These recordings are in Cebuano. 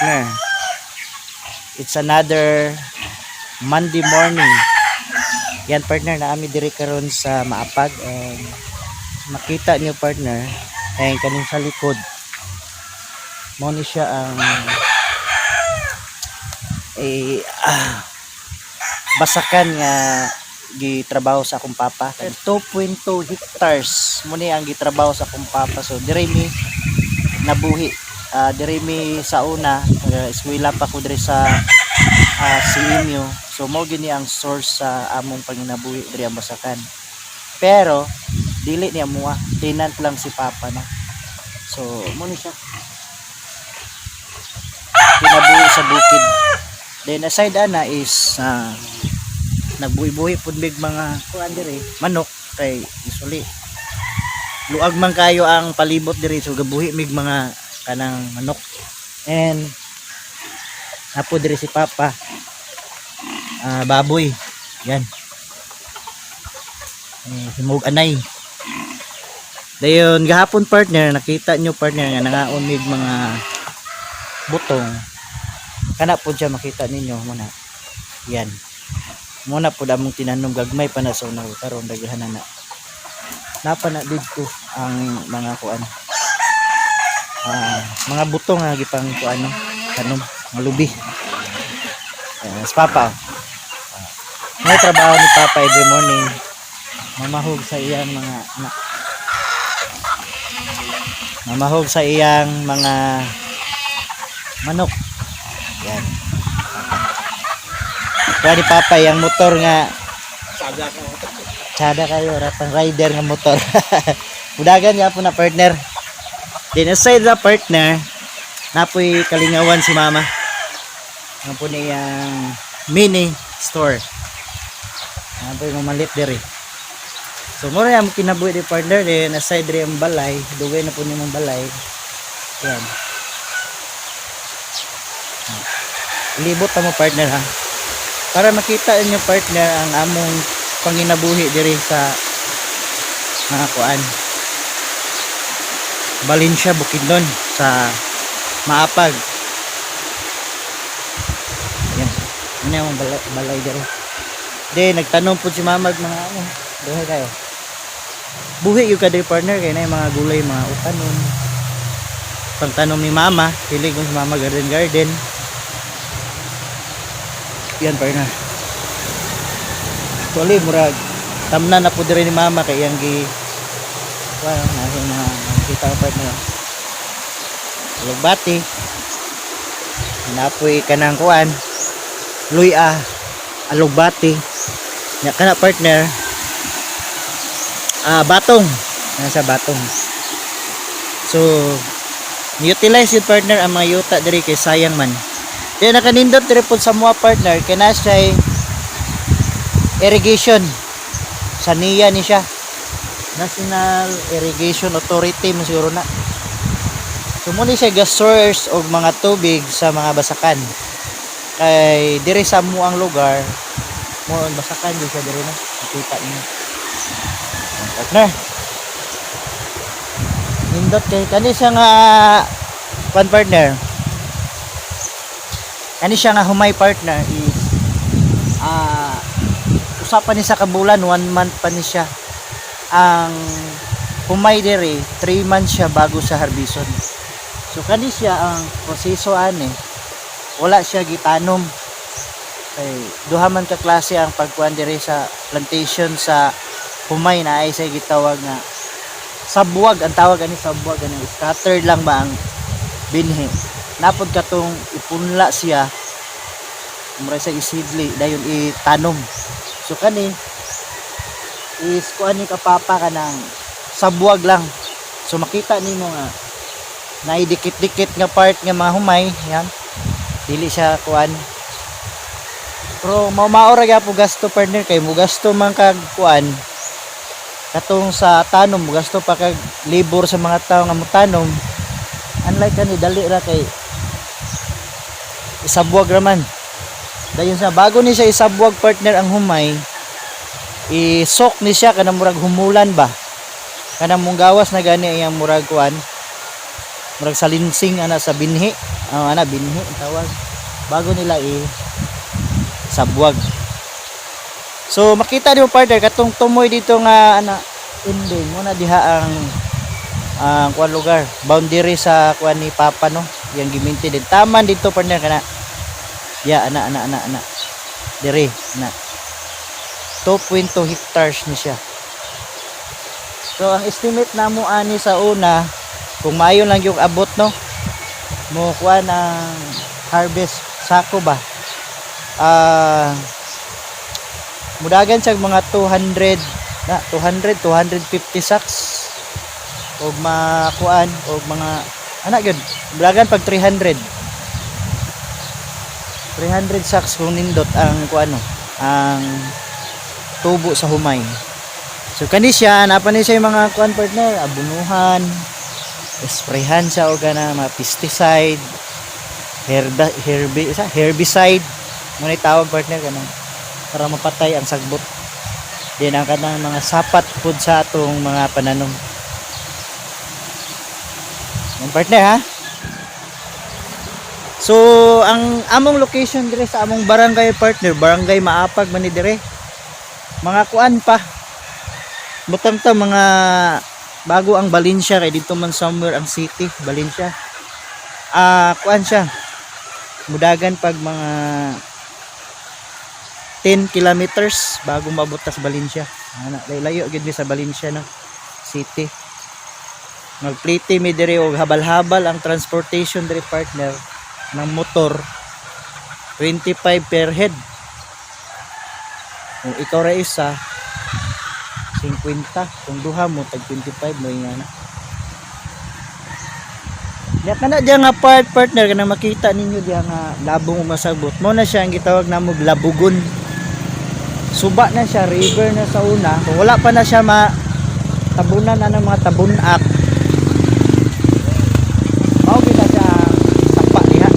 Partner. It's another Monday morning. Yan, partner, naa mi diri karon sa Maapag and makita niyo, partner, ay kaning sa likod. Mao ni siya ang eh, basakan nga gitrabaho sa akong papa. 2.2 hectares mo ni ang gitrabaho sa akong papa. So dire mi nabuhi. Dire mi sa una, eskwela pa ko dire sa CMU. So mao gini ang source sa among panginabuhi diri ang basakan. Pero dili niya mua, tenant lang si papa, no. So mo ni siya kinabuhi sa bukid. Then aside ana is nagbuhi-buhi pud mig mga kuan diri, manok, kay usually luag man kayo ang palibot diri, so gabuhi mig mga kanang manok. And napo diri si papa, baboy yan, eh, himog anay. Dayon gahapon, partner, nakita nyo, partner, nga nangaon mig mga butong. Kana po siya, makita ninyo muna yan, muna po among tinanom. Gagmay pa na sa una, karon daghan na na. Napa na didto ang mga kuan, mga butong nga gipang kuan, no, tanom, mga lubi. Ayan, si papa, oh. May trabaho ni papa every morning, mamahog sa iyang mga anak, mamahog sa iyang mga manok. Yan. Kaya ni papa yung motor nga Saga ka. Tsada kayo, rapang rider nga motor. Udagan niya po na, partner. Then aside the partner, napoy kalingawan si mama. Ang po niyang mini store. Napoy mamalit diri. So mura yung kinabuhi di, partner. Then aside diri ang balay, dugay na po nimong balay. Yan. Libot ta mo, partner, ha. Para makita ninyo, partner, ang among panginabuhi diri sa mga kuan. Valencia, Bukidnon, sa Maapag. Yan. Ano yung balay, balay diri. Di, nagtanom po si mama og mga ano. Duhay kayo. Buhi yung ka diri, partner, kay na yung mga gulay, mga utanon. Pangtanom ni mama, hilig ko si mama garden garden. Yan, partner. Actually, murag tamna na po diri ni mama kay iyang gi well, nasa mga makita ko, partner. Alugbati. Napoy kanang kuan. Luya, alugbati. Nya kana, partner. Batong. Nasa batong. So, utilize yun, partner, ang mga yuta diri kay sayang man. Kaya nakanindot diri pod sa mga, partner, kay na siya irrigation. Sa NIA ni siya. National Irrigation Authority mo siguro na. So mo ni siya ga source og mga tubig sa mga basakan. Kay diri sa mo ang lugar, mo ang basakan di siya diri na. Makita niyo. Ang partner. Nindot kay kani siya nga kwan, partner. Kani siya nga humay, partner, is usapan ni sa kabulan, one month pa ni siya. Ang humay diri, 3 months siya bago sa harbison. So kani siya ang proseso ani. Wala siya gitanom. Kay duha man ka klase ang pagkuan diri sa plantation sa humay na ay sa gitawag nga sabwag, ang tawag ani sabwag, ani scattered lang ba ang binhi. Napod katong ipunla siya, mura sa isidli, dayon itanom. So kani is kuan ni kapapa, kanang sabwag lang. So makita nimo nga naidikit-dikit nga part nga mga humay yan, dili siya kuan. Pero mao ra gyapon gasto, partner, kay mo gasto man kag kuan katong sa tanom, mo gasto pa kag labor sa mga tao nga motanom. Unlike kani, dali ra kay isabwag ra man. Dayon sa bago ni siya isabwag, partner, ang humay, i-soak ni siya kanang murag humulan ba, kanang munggawas na gani iyang murag kuan, murag salinsing ana sa binhi. Ang ana, binhi ang tawag. Bago nila i sabwag. So makita nimo, partner, katong tumoy dito nga ana ending mo na diha ang kuan lugar, boundary sa kuan ni Papa, no, yang giminti din taman dito, partner, kana ya ana ana ana ana dire na 2.2 hectares ni siya. So ang estimate namo ani sa una, kung maayo lang yung abot, no, mo kuan ang harvest sako ba, mudagan siya mga 200 na 200 250 sacks og makuan og mga ana gyud, mudagan pag 300 300 sacks kung nindot ang kuan, no, ang tubo sa humay. So kani siya, napa ni siya yung mga kuan, partner, abunuhan, sprayhan siya og kana mga pesticide, herbicide mo na tawag, partner, kanang para mapatay ang sagbot din ang kanang mga sapat pud sa atong mga pananom. Yan, partner, ha. So ang among location dire sa among barangay, partner, Barangay Maapag man ni dire, mga kuan pa, butang ta mga bago ang Valencia, kay dito man somewhere ang city Valencia. Kuan siya, mudagan pag mga 10 kilometers bago maabot ta sa Valencia. Ana, layo gyud mi sa Valencia, no, city. Magplite mi diri og habal-habal ang transportation diri, partner, ng motor, 25 per head. Kung ikaw ra isa, 50. Kung duha mo, tag 25 mo nga na. Diya kana diya nga part, partner, kanang makita ninyo diya nga labong umasabot. Mo na siya ang gitawag namo labugon. Suba na siya, river na sa una. Kung wala pa na siya ma tabunan na ng mga tabunak. Mao kita siya ang sapa diha.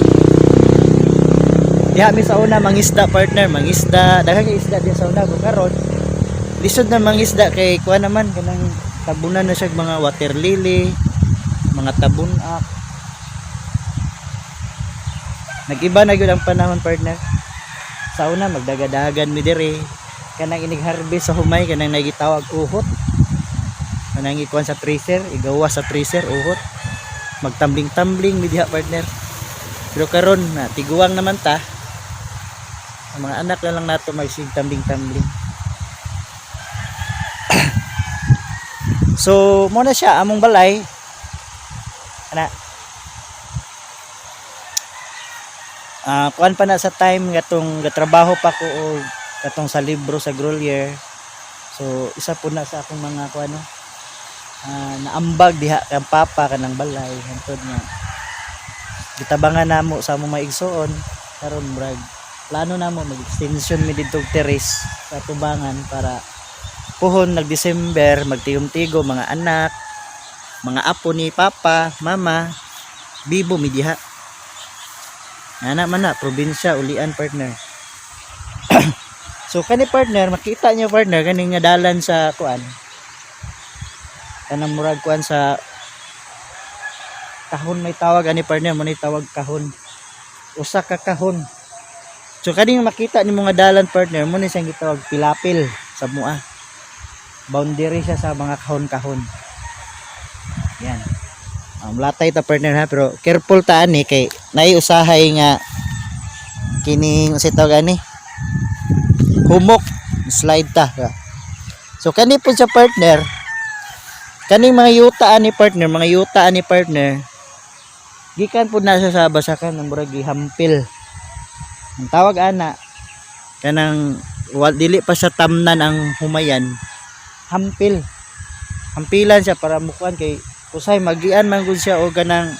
Diha mi sa una mangisda, partner, mangisda. Daghan kay isda diha sa una kung karon. Lisod na mangisda kay kuha naman kanang tabunan na siya mga water lily, mga tabunak. Nag-iba na gyud ang panahon, partner. Sa una magdagadagan mi diri. Kanang inig harvest sa humay, kanang nagitawag uhot. Kanang ikuan sa tracer, igawa sa tracer uhot. Magtambling-tambling mi diha, partner. Pero karon na tiguang naman ta. Ang mga anak na lang nato magsig tambling-tambling. So, mo na siya among balay. Ana. Kuan pa na sa time katong gatrabaho pa ko og katong sa libro sa Grolier. So, isa po na sa akong mga kuan, no, naambag diha kang papa kanang balay hantod nga gitabangan namo sa among mga igsuon. Karon murag plano namo mag-extension mi didto og terrace sa tubangan para puhon nag December magtigom-tigo mga anak, mga apo ni papa, mama, bibo mi diha. Ana man na probinsya ulian, partner. So kani, partner, makita niyo, partner, kani nga dalan sa kuan, kanang murag kuan sa kahon may tawag ani, partner, mo ni tawag kahon, usa ka kahon. So kaning makita nimo nga dalan, partner, mo ni siyang gitawag pilapil sa mua. Boundary siya sa mga kahon-kahon yan. Latay ta, partner, ha, pero careful ta ani kay naay usahay nga kining unsay tawag ani, humok, slide ta. So kani po siya, partner, kaning mga yuta ani, partner, mga yuta ani, partner, gikan po na siya sa basakan ng murag gihampil ang tawag ana, kanang dili pa sa tamnan ang humayan, hampil, hampilan siya para mukuan kay usay magian man gud siya og kanang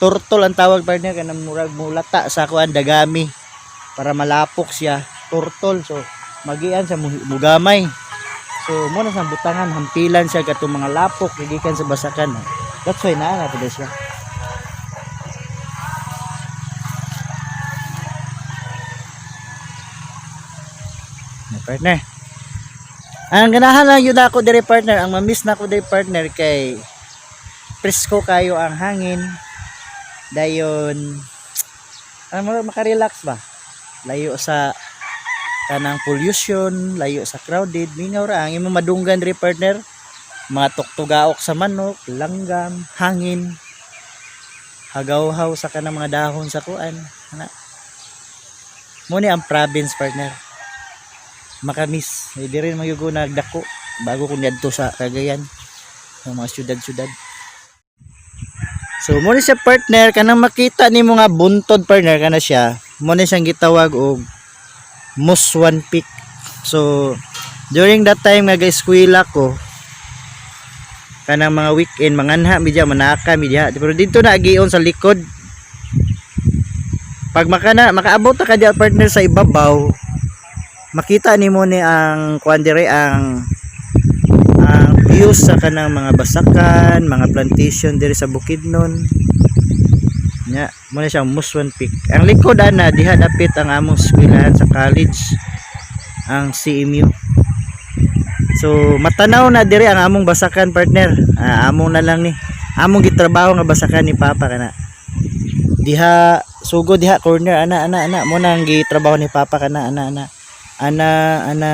turtle ang tawag, partner, kanang murag mulata sa kuan dagami para malapok siya, turtle. So magian sa mugamay. So mo na sa butangan, hampilan siya katong mga lapok gikan sa basakan. That's why naa na pud siya. Na, partner, ang ganahan lang yun ako dire, partner, ang mamiss na ako dire, partner, kay presko kayo ang hangin. Dayon ano, makarelax ba, layo sa kanang pollution, layo sa crowded. Mingaw ra ang imong madunggan diri, partner, mga tuktugaok sa manok, langgam, hangin, hagawhaw sa kanang mga dahon sa kuan ana. Mo ni ang province, partner, makamis. Eh, diri man gyud ko nagdako bago ko niadto sa Cagayan, sa mga syudad-syudad. So mo ni siya, partner, kanang makita nimo nga buntod, partner, kana siya. Mo ni siyang gitawag og Musuan Peak. So during that time nga ga-eskwela ko, kanang mga weekend manganha mi diha, manaka mi diha. Pero dito na agion sa likod. Pag makana makaabot ta ka diha, partner, sa ibabaw, makita nimo ni ang kuan dire, ang views sa kanang mga basakan, mga plantation diri sa Bukidnon. Nya, mo na siya Musuan Peak. Ang likod ana diha dapit ang among eskwelahan sa college, ang CMU. So matanaw na diri ang among basakan, partner. Ah, among na lang ni. Among gitrabaho nga basakan ni Papa kana. Diha sugod diha corner ana ana ana mo nang gitrabaho ni Papa kana ana ana. Ana ana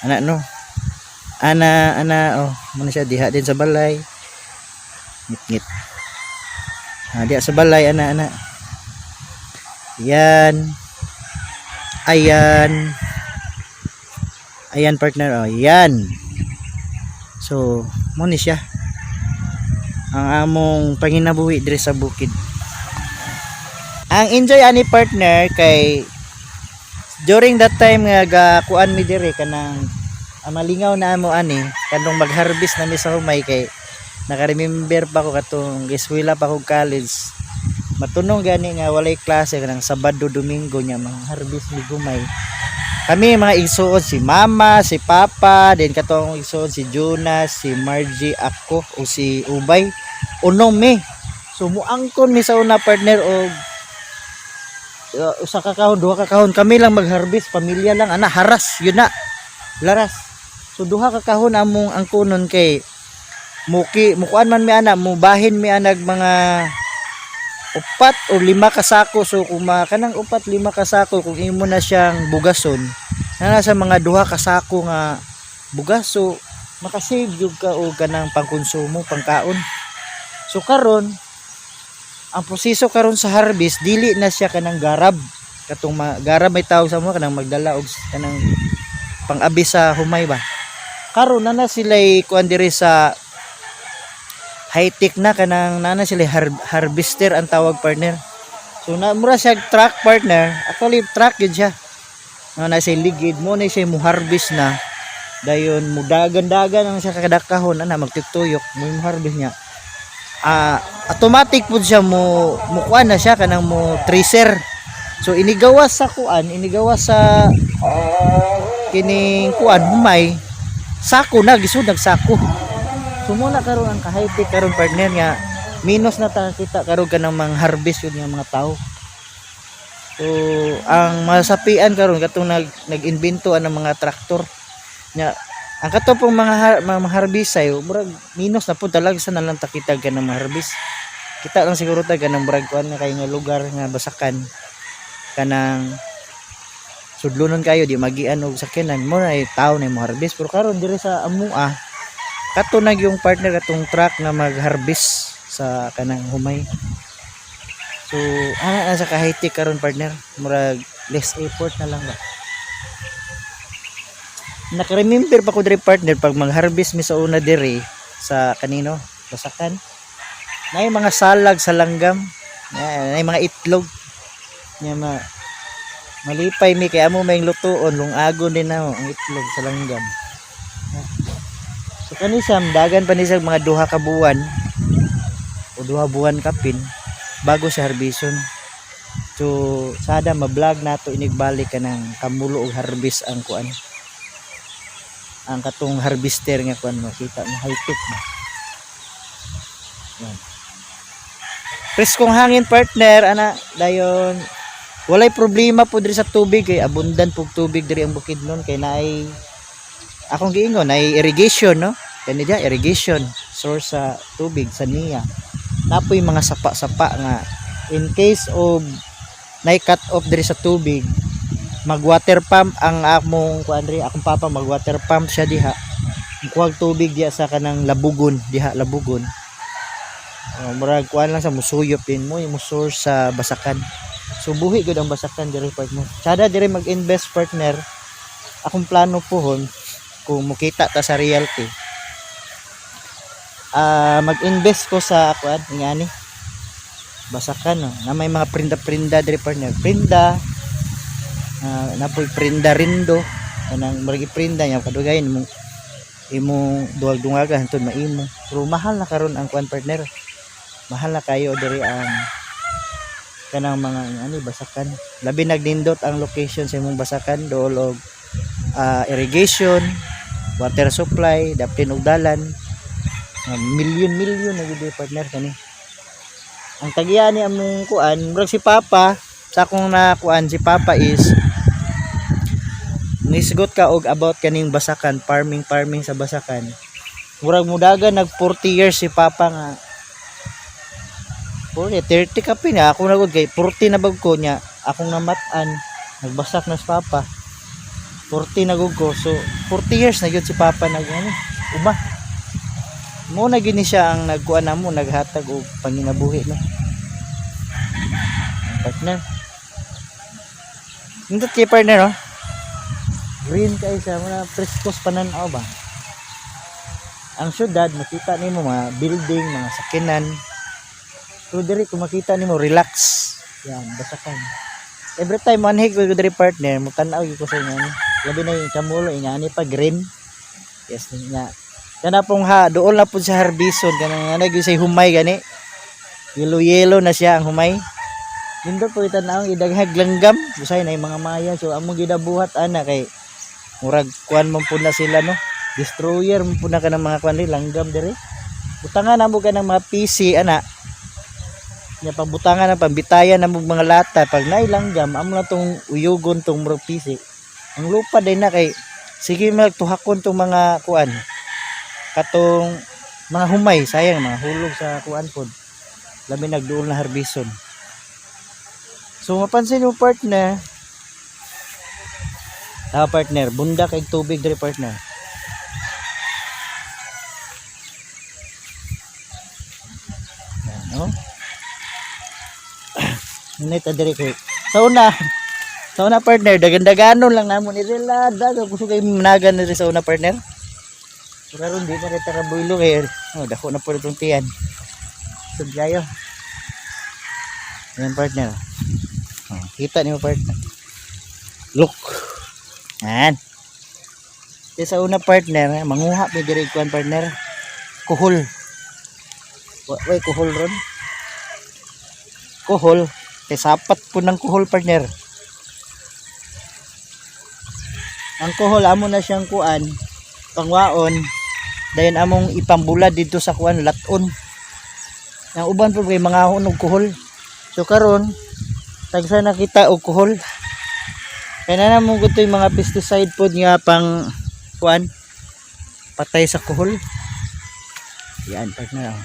ana no. Ana ana, oh, mo na siya diha din sa balay. Ngit-ngit. Ah, diha sa balay ana ana. Yan. Ayan. Ayan, partner, oh, yan. So, mo ni siya ang among panginabuhi diri sa bukid. Ang enjoy ani, partner, kay during that time nga gakuan mi diri, kanang ang malingaw na amo ani kanong mag-harvest na mi sa humay, kay naka-remember pa ko katong eskwela pa ko college, matunong gani nga walay klase kanang Sabado, Domingo nya mga harvest mi gumay kami mga igsuon, si Mama, si Papa, then katong igsuon si Jonas, si Margie, ako o si Ubay. Unom mi. So muangkon mi sa una, partner, og usa ka kahon, duha ka kahon. Kami lang mag-harvest, pamilya lang ana, haras yun na. Laras. So duha ka kahon among angkonon kay muki mukuan man mi ana, mubahin mi anag mga upat o lima ka sako. So kung kanang upat lima ka sako, kung imo na siyang bugason na nasa mga duha ka sako nga bugas, so makasave gyud ka og kanang pangkonsumo, pangkaon. So karon, ang proseso karon sa harvest, dili na siya kanang garab, katong garab may tawag sa mo, kanang magdala og kanang pang-abi sa humay ba. Karon na na sila kuan diri sa high-tech na, kanang nana sila harvester ang tawag, partner. So na mura siya truck, partner. Actually truck yun siya na nasa ligid mo na siya mo harvest na. Dayon mudagan-dagan ang siya kada kahon ana, magtuyok mo mo harvest niya. Ah, automatic pud siya mo mukuan na siya, kanang mo tracer. So inigawas sa kuan, inigawas sa kining kuan humay, sako na gisud, nagsako. So mo na karon ang ka-high-tech karon, partner, nga minus na ta kita karon kanang mga harvest yun nga mga tao. So ang masapian karon katong nag-imbento ang mga traktor nya. Ang kato pong mga harvest ay murag minus na pud talaga sa nalang takita ka ng mga harvest. Kita lang siguro ta kanang murag kuan nga kay nga lugar nga basakan, kanang sudlonon kayo, di magian og sakyanan mo na tao na mo harvest. Pero karon diri sa amua, kato na yung partner, katong truck nga mag-harvest sa kanang humay. So ana na sa ka-high-tech karon, partner, murag less effort na lang ba. Naka-remember pa ko diri, partner, pag mag-harvest mi sa una diri sa kanino basakan, na mga salag sa langgam na mga itlog nya, ma malipay mi kay amo may lutuon, lungagon din na ang itlog sa langgam. So kani siya dagan pa ni siya mga duha ka buwan o duha buwan kapin bago sa harbison. So sada ma-vlog nato inigbalik kanang kamulo og harvest ang kuan, ang katong harvester nga kuan, makita mo high tech na. Yan. Preskong hangin, partner, ana. Dayon walay problema po diri sa tubig kay abundant pug tubig diri ang Bukidnon kay naay, akong giingon, ay irrigation, no, kani diya irrigation source sa tubig sa niya. Napoy mga sapa-sapa nga in case of nay cut off diri sa tubig, mag water pump ang among kuan diri, akong papa, mag water pump siya diha, kuhag tubig diha sa kanang labugon diha, labugon. Murag kuan lang sa musuyop din mo yung source sa basakan. So buhi gud ang basakan diri, partner. Sada diri mag-invest, partner. Akong plano pohon kung mukita ta sa realty, mag-invest ko sa kuan ngani, basakan, no? Na may mga prinda-prinda diri, partner, prinda, napoy prinda rindo, kanang murag prinda niya kadugayan mo imong duwag-dungaga hantod maimo. Pero mahal na karon ang kuan, partner, mahal na kayo diri ang kanang mga ani, basakan. Labi nagnindot ang location sa imong basakan, dool og irrigation, water supply, daplin og dalan. Million million na gyud, partner, kani ang tagiya ni among kuan. Murag si papa, sa akong nakuan, si papa is nisgot ka og about kaning basakan, farming farming sa basakan, murag mudagan nag 40 years si papa nga 40, 30 ka na ako na gud kay 40 na bag ko niya akong namat-an nagbasak na si papa, 40 na gud ko. So 40 years na gyud si papa nag ano, uma mo na gyud ni siya ang nagkuan namo, naghatag og panginabuhi, no, partner. Nindot kay, partner, oh. Green kay siya, mga preskos panan-aw ba. Ang syudad makita nimo mga building, mga sakinan, pero diri kung makita nimo, relax. Yan, basakan. Every time manhig ko diri, partner, mo tan-aw gyud ko sa inyo. Labi na yung kamulo, ingani pa green. Yes nga. Kana pong ha, dool na pud sa harbison kanang ana gyud say humay gani. Yellow yellow na siya ang humay. Nindot po tan-aw, idaghag langgam, usay na yung mga maya. So among ginabuhat ana kay murag kuan man pud na sila, no. Destroyer man pud na kanang mga kuan diri, langgam diri. Butangan na mo kanang mga PC ana. Nya pambutangan na, pambitayan na mo mga lata pag nailanggam, amo na tong uyugon tong murag PC. Ang lupa din na kay sige magtuhakon tong mga kuan, katong mga humay, sayang mga hulog sa kuan pod, labi nagduol na harbison. So mapansin mo, partner, ah, partner, bunda kay tubig diri, partner. Yan, no? Ngunit diri kay sa una, partner, dagan-daganon lang namo ni Rela, daga gusto kay managan diri sa una, partner. Pero karon di na kita kabuilo kay oh, dako na po itong tiyan. Sud kayo. Yan, partner. Oh, kita niyo, partner. Look. Yan. Di sa una, partner, manguha mi diri kuan, partner. Kuhol. Way kuhol ron. Kuhol. Kay sapat po ng kuhol, partner. Ang kuhol amo na siyang kuan, pangwaon, dayon among ipambulad dito sa kuan, laton. Ang uban po kay mga og kuhol. So karon tagsa nakita og kuhol. Kaya na namo gusto yung mga pesticide pod nga pang kuan, patay sa kuhol. Yan, partner. Oh.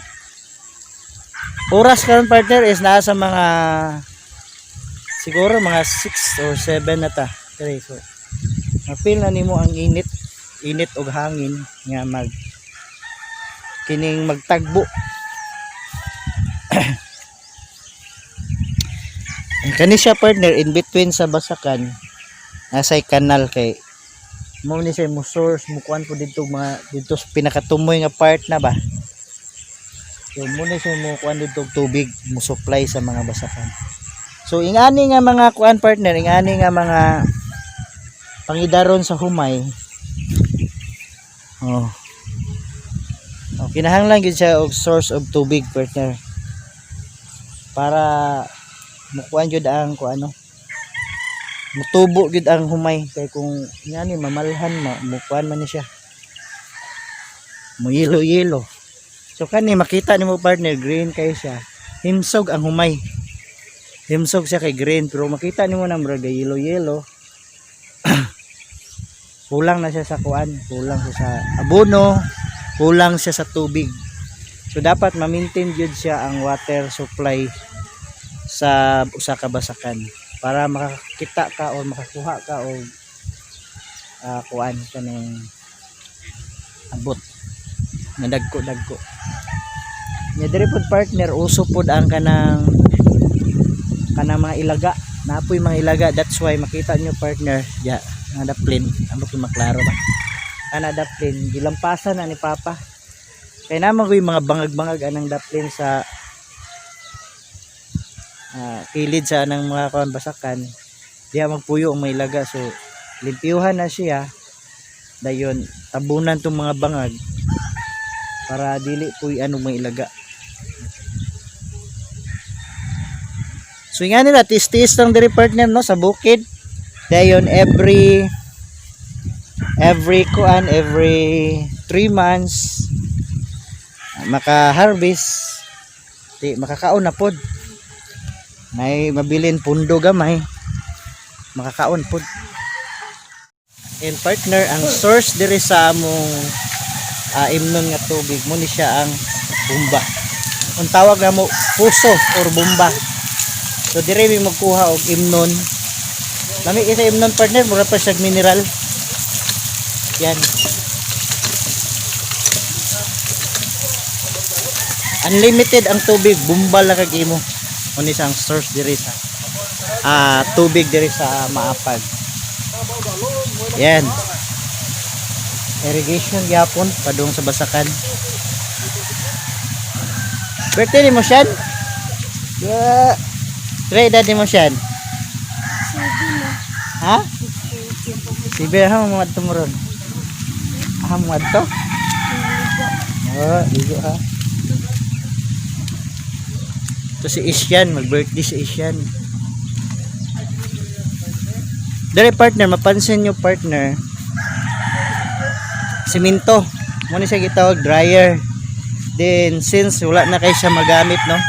Oras karon, partner, is nasa mga siguro mga 6 or 7 na ta. Okay, so ma-feel na nimo ang init, init og hangin nga mag kining magtagbo. Ang kani siya, partner, in between sa basakan nasa kanal kay mo ni siya mo source mo kuan po dito, mga dito sa pinakatumoy nga part na ba. So mo ni siya mo kuan dito og tubig, mo supply sa mga basakan. So ingani nga mga kuan, partner, ingani nga mga pangidaron sa humay. Oh. Oh, kinahanglan gyud siya og source of tubig, partner. Para mukuan gyud ang kuan, ano, mutubo gyud ang humay kay kung ngani mamalhan ma mukuan man ni siya. Muyelo-yelo. So kani makita nimo, partner, green kay siya. Himsog ang humay. Himsog siya kay green, pero makita nimo na murag yelo-yelo. Kulang na siya sa kuan, kulang siya sa abono, kulang siya sa tubig. So dapat ma-maintain gyud siya ang water supply sa usa ka basakan para makakita ka or makakuha ka og kuan, kaning abot nga dagko dagko. Nya diri pod, partner, uso pod ang kanang mga ilaga. Napoy mga ilaga, that's why makita nyo, partner, ya nga daplin, ano kung maklaro ba ana daplin, gilampasan na ni Papa kay naman ko yung mga bangag-bangag anang daplin sa kilid sa anang mga kuan basakan. Diha magpuyo ang may ilaga, so limpyuhan na siya, dayon tabunan tong mga bangag para dili puy ano may ilaga. So nga nila, tis-tis lang diri, partner, no, sa bukid. Dayon every kuan, every 3 months maka-harvest, di makakaon na pod. May mabilin pundo gamay, makakaon pod. And partner, ang source diri sa among imnon nga tubig mo ni siya ang bomba. Ang tawag namo puso or bomba. So dire mi magkuha og imnon. Lami kay sa imnon, partner, mura pa siya mineral. Yan. Unlimited ang tubig, bomba lang kag imo. Mao ni siya ang source diri sa tubig diri sa Maapag. Yan. Irrigation gyapon padung sa basakan. Birthday ni mo siyan? Yeah. Try edad ni mo siyan. Sige na. Ha? Sige ha, mga adto mo ron. Ah, mga adto? Oh, ligo ha. Ito si Isyan, mag-birthday si Isyan. Dere, partner, mapansin nyo, partner. Simento. Muna siya gitawag dryer. Then since wala na kay siya magamit, no?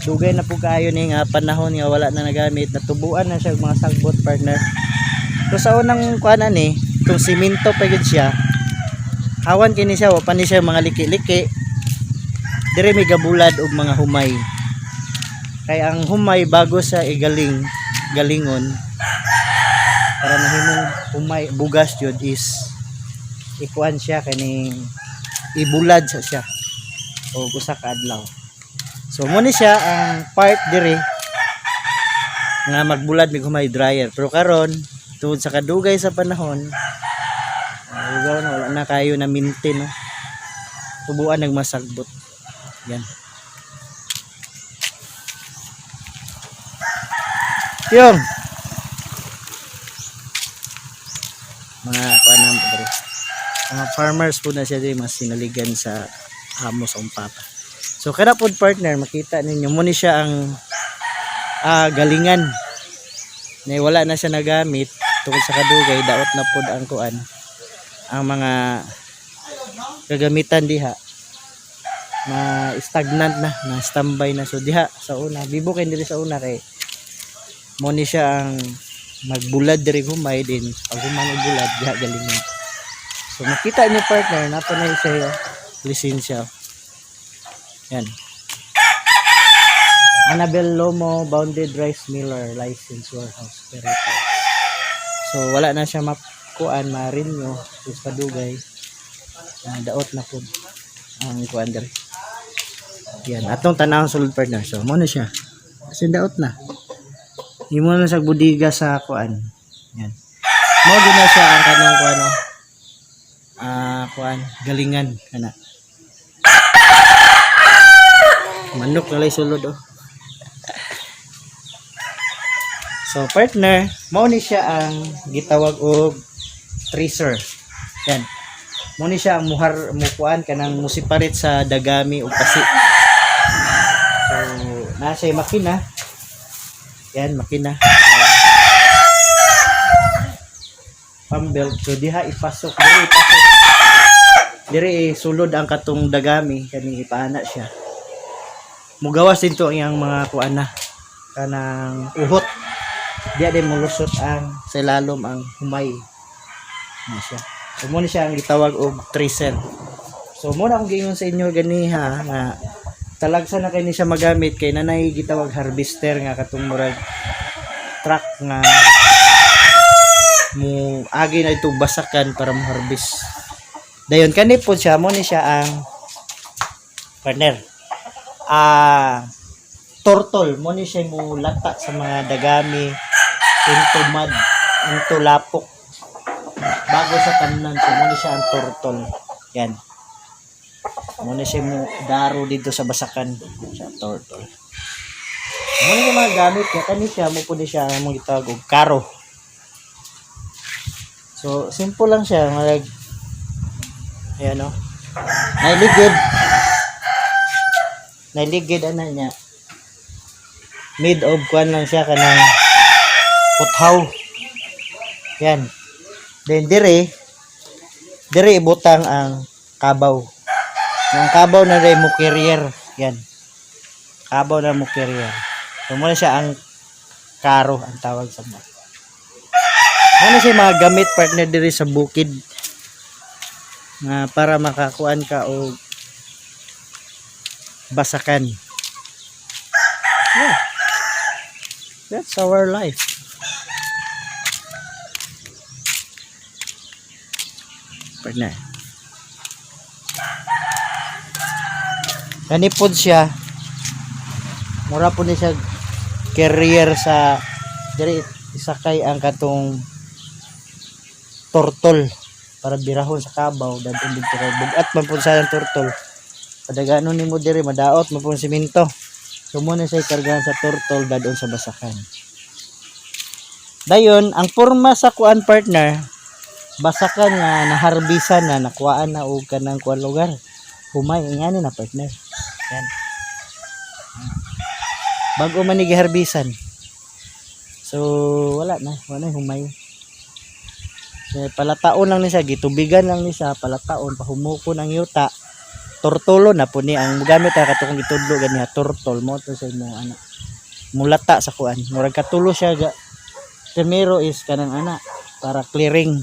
Dugay na po kayo ni nga panahon nga wala na nagamit, natubuan na siya og mga sagbot, partner. So sa unang kuanan ni, itong simento pa gyud siya. Hawan kini siya, wa pa ni siya mga liki-liki. Dire may gabulad og mga humay. Kay ang humay bago sa igaling, galingon para mahimong humay bugas jud is ikuan siya, kaning ibulad sa siya o usa ka adlaw. So mo ni siya ang part dire nga magbulad mig humay, dryer. Pero karon, tungod sa kadugay sa panahon, na wala na kayo na maintain, no. Tubuan nagmasagbot. Yan. Yung mga kuan dere. Mga farmers po na siya diri, mas sinaligan sa amo sa umpapa. So kada pod, partner, makita ninyo mo ni siya ang galingan. Na wala na siya nagamit tungod sa kadugay, daot na pod ang kuan, ang mga kagamitan diha na stagnant na, na standby na. So diha sa una, bibo kay diri sa una kay mo ni siya ang magbulad diri humay din. Pag human og bulad diha, galingan. So makita niyo, partner, napa na siya lisensya. Yan, Annabel Lomo Bounded Rice Miller License Warehouse Operator. So wala na siya makuan, ma-renew sa kadugay na daot na po ang kuan diri. Yan, atong tanawon sulod, partner. So mo na siya kasi daot na, imo na sa budiga sa kuan. Yan, mo gyud na siya ang kanang kuan, no? Kuan, galingan kana. Manok na lay sulod, oh. So partner, mao ni siya ang gitawag og thresher. Yan, mo ni siya ang muhar mukuan, kanang musiparit sa dagami ug pasi. So nasa makina yan, makina pambelt. So diha ipasok, diri ipasok, diri sulod ang katong dagami, kani ipaana siya, mugawas din to ang iyang mga kuan na kanang uhot. Diha din molusot ang sa ilalom ang humay na siya. So mo ni siya ang gitawag og thresher. So muna akong giingon sa inyo ganiha nga talagsa na kay ni siya magamit kay nanay gitawag harvester nga katong murag truck nga mo agi na ito basakan para mo harvest. Dayon kani po siya mo ni siya ang partner. Ah, turtle mo ni siya mo lata sa mga dagami into mud, into lapok bago sa tamnan. So mo ni siya ang turtle. Yan. Mo ni siya mo daro dito sa basakan sa turtle. Mo ni mga gamit niya kani siya mo po ni siya ang mga gitawag og karo. So simple lang siya mag, ayan o. Nailigid. Nailigid ana niya. Made of kwan lang siya kanang puthaw. Yan. Then dire dire ibutang ang kabaw. Ang kabaw na rin mo carrier. Yan. Kabaw na mo carrier. So muna siya ang karo ang tawag sa mga. Ano siya mga gamit partner dire sa bukid nga para makakuan ka og basakan. Yeah. That's our life. Partner. Kanipod siya. Mura po ni siya carrier sa diri isakay ang katong tortol para birahon sa kabaw dadon dito kay bugat man pud sa tortol. Padagano nimo diri madaot man pud simento. So mo na siya ikargahan sa tortol dadon sa basakan. Dayon ang porma sa kuan partner, basakan nga naharbisan na, nakuhaan na og kanang kuan lugar. Humay ingani na partner. Yan. Bago man ni giharbisan. So wala na, wala na humay. Eh, palataon lang ni siya, gitubigan lang ni siya, palataon, pahumukon ang yuta. Tortolo na po ni ang gamit ha, katong gitudlo ganiha, tortol mo to sa imo ana. Mulata sa kuan, murag katulo siya ga. Primero is kanang ana para clearing.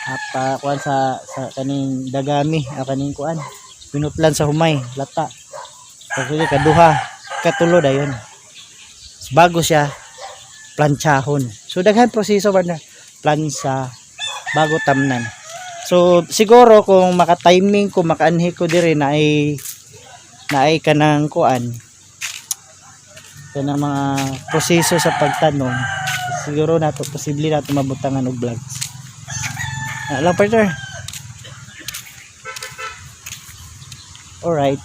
Apa kuan sa kaning dagami, o kaning kuan. Pinutlan sa humay, lata. Tapos kaduha, katulo dayon. Bago siya planchahon. So daghan proseso partner, plansa bago tamnan. So siguro kung maka-timing ko, makaanhi ko diri na ay kanang kuan kanang mga proseso sa pagtanom, siguro nato posible nato mabutangan og vlogs. Na lang partner. Alright.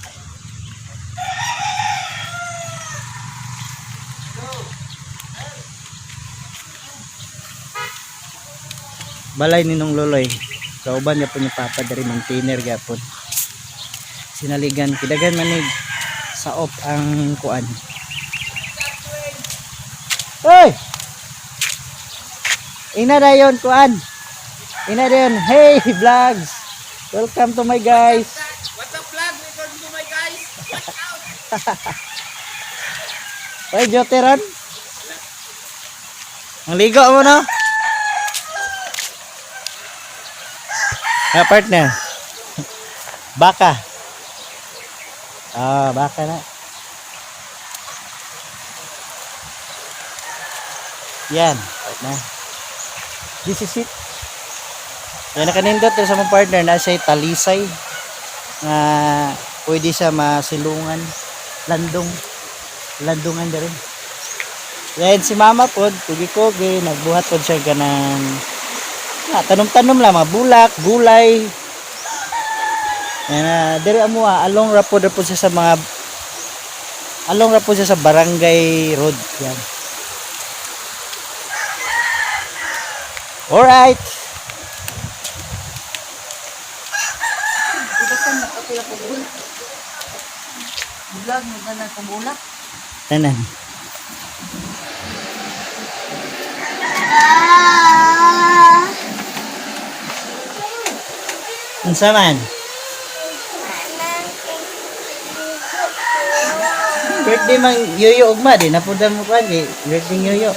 Balay ni nung loloy. Kauban niya po ni papa diri, maintainer gyapon. Sinaligan kidagan manig saop ang kuan. Hoy! Ina dayon kuan. Ina dayon. Hey vlogs. Welcome to my guys. What's up vlog? Welcome to my guys. Watch out! Hoy Joteran. Ang ligo mo no? Ya partner. Baka. Ah, baka na. Yan, partner. This is it. Yan nakanindot sa mong partner na siya talisay nga pwede siya masilungan, landong landungan diri. Then si mama pod, kugi-kugi, nagbuhat pod siya ganang tanom-tanom lang mga bulak, gulay. Yan na, diri amo along ra pod ra pod siya sa mga along ra pod siya sa barangay road. Yan. Alright. Vlog mo na kumulak. Tanan. Unsa man? Birthday man yoyo ugma di napudan mo kuan kay birthday yoyo.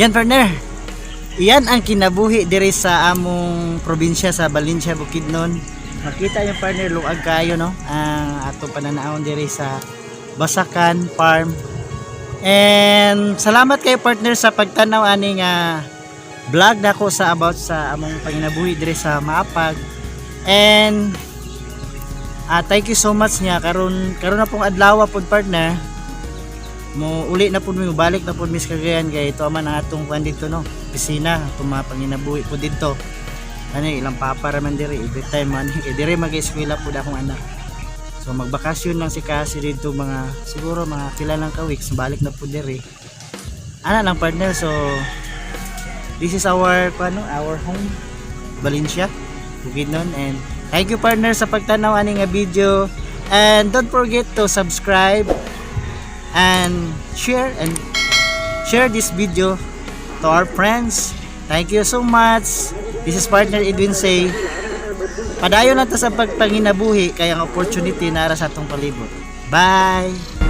Yan, partner. Iyan ang kinabuhi diri sa among probinsya sa Valencia, Bukidnon. Makita yung, partner, luag kayo, no, ang atong pananawon diri sa Basakan Farm. And salamat kayo, partner, sa pagtanaw ani nga vlog nako sa about sa among panginabuhi diri sa Maapag. And thank you so much niya karon karon na pong adlaw pod, partner, mo uli na pud mi, balik na pud mi sa Cagayan kay ito man ang atong kuan dito, no, opisina, atong mga panginabuhi po dito. Ano, ilang papa ra man diri every time man kay diri mag-eskwela pud akong anak. So magbakasyon lang si Cassie dito, mga siguro mga kilalang ka weeks, balik na pud diri. Ana lang, partner. So this is our kuan, our home, Valencia, Bukidnon. And thank you, partner, sa pagtanaw ani nga video and don't forget to subscribe and share this video to our friends. Thank you so much. This is partner Edwin Say. Padayon na ta sa pagpanginabuhi kay ang opportunity nara sa atong palibot. Bye!